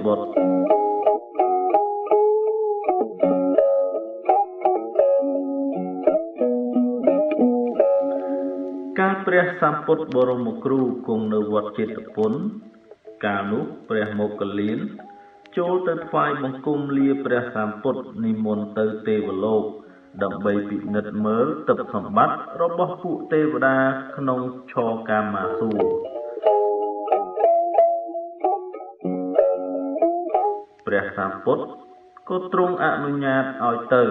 បុត្រកាលព្រះសម្ពុទ្ធបរមគ្រូគង់នៅវត្តជេតពនកាលនោះព្រះមោគលានចូលទៅថ្វាយបង្គំលាព្រះសម្ពុទ្ធនិមន្តទៅទេវលោកដើម្បីពិនិត្យមើលទិព្វសម្បត្តិរបស់ពួកទេវតាក្នុងឆកាមាសួគ៌ព្រះសម្ពុទ្ធក៏ទ្រង់អនុញ្ញាតឲ្យទៅ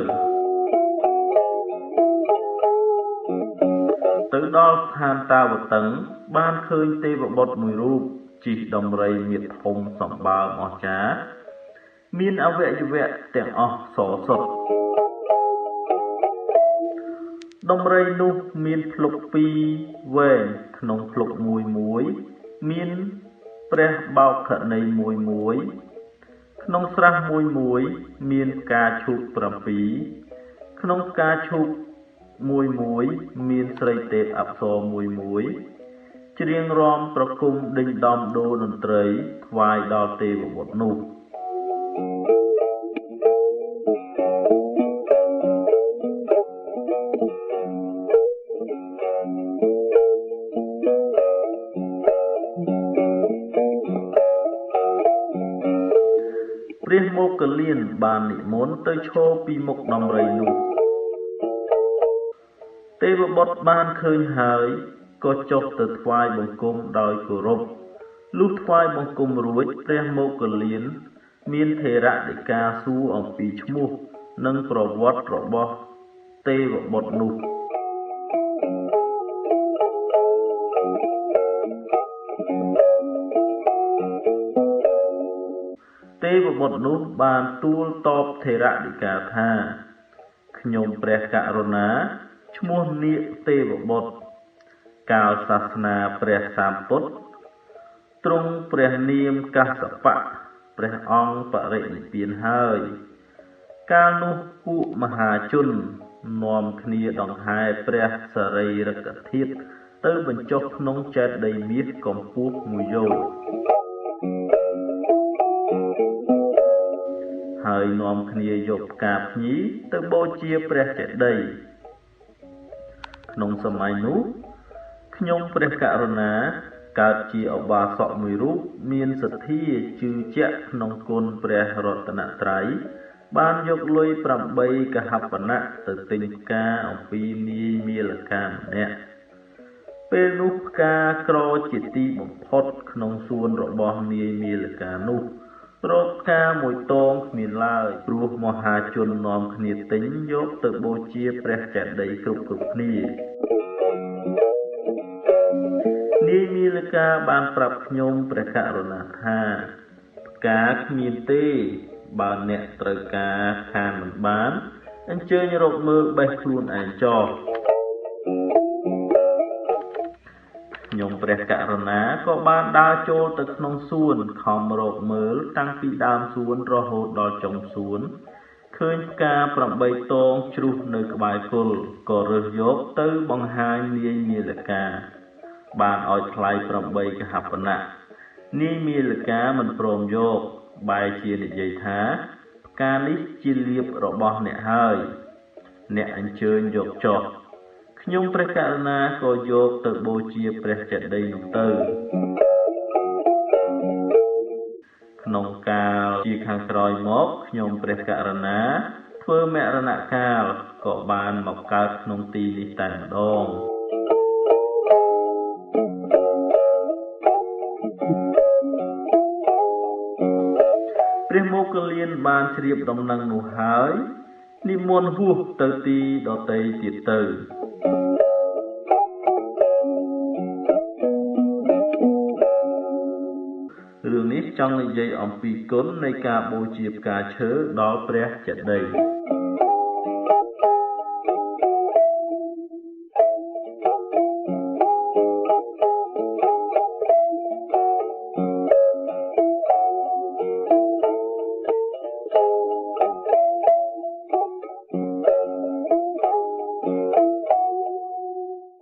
ដល់ស្ថានតាវតឹងបានឃើញទេវបុត្រមួយរូបជិះដំរីមាឌធំសម្បើមអស្ចារ្យមានអវយវៈទាំងអស់សសុទ្ធដំរីនោះមានភ្លុកពីរវែងក្នុងភ្លុកមួយមួយមានព្រះបោខនីមួយមួយក្នុងស្រះមួយមួយមានផ្កាឈូក7ក្នុងផ្កាឈូកមួយមួយមានស្រីទេពអប្សរមួយមួយច្រៀងរាំប្រគំដេញដំដូរតន្ត្រីថ្វាយដល់ទេវបុត្រនោះព្រះមោគលានបាននិមន្តទៅឈរពីមុខដំរីនោះទេវបុត្របានឃើញហើយក៏ចុះទៅថ្វាយបង្គំដោយគោរពលុះថ្វាយបង្គំរួចព្រះមោគលានមានថេរដីកាសួរអំពីឈ្មោះនិងប្រវត្តិរបស់ទេវបុត្រនោះទេវបុត្រនោះបានទូលតបថេរដីកាថាខ្ញុំព្រះករុណាឈ្មោះនាគទេវបុត្រកាលសាសនាព្រះសម្ពុទ្ធទ្រង់ព្រះនាមកស្សបៈព្រះអង្គបរិនិព្វានហើយកាលនោះពួកមហាជននាំគ្នាដង្ហែព្រះសរីរកធាតុទៅបញ្ចុះក្នុងចេតិយមាសកម្ពស់មួយយោជន៍ហើយនាំគ្នាយកផ្កាភ្ញីទៅបូជាព្រះចេតិយក្នុងសម័យនោះខ្ញុំព្រះករុណាកើតជាឧបាសកមួយរូបមានសទ្ធាជឿជាក់ក្នុងគុណព្រះរតនត្រ័យបានយកលុយ8កហបណៈទៅទិញផ្កាអំពីនាយមាលកាម្នាក់ពេលនោះផ្កាក្រជាទីបំផុតក្នុងសួនរបស់នាយមាលកានោះរកផ្កាមួយតងគ្មានឡើយព្រោះមហាជននាំគ្នាទិញយកទៅបូជាព្រះចេតិយគ្រប់គ្នានាយមាលកាបានប្រាប់ខ្ញុំព្រះករុណាថាផ្កាគ្មានទេបើអ្នកត្រូវការខានមិនបានអញ្ជើញរកមើលបេះខ្លួនឯងចោះខ្ញុំព្រះករុណាក៏បានដើរចូលទៅក្នុងសួនខំរកមើលតាំងពីដើមសួនរហូតដល់ចុងសួនឃើញផ្កា8តងជ្រុះនៅក្បែរគល់ក៏រើសយកទៅបង្ហាញនាយមាលកាបានឲ្យថ្លៃ8កហបណៈនាយមាលកាមិនព្រមយកបែរជានិយាយថាផ្កានេះជាលាភរបស់អ្នកហើយអ្នកអញ្ជើញយកចុះខ្ញុំព្រះករុណាក៏យកទៅបូជាព្រះចេតិយនោះទៅក្នុងកាលជាខាងក្រោយមកខ្ញុំព្រះករុណាធ្វើមរណកាលក៏បានមកកើតក្នុងទីនេះតែម្ដងព្រះមោគលានបានជ្រាបដំណឹងនោះហើយនិមន្តហួសទៅទីដទៃទៀតទៅរឿងនេះចង់និយាយអំពីគុណនៃការបូជាផ្កាឈើដល់ព្រះចេតិយ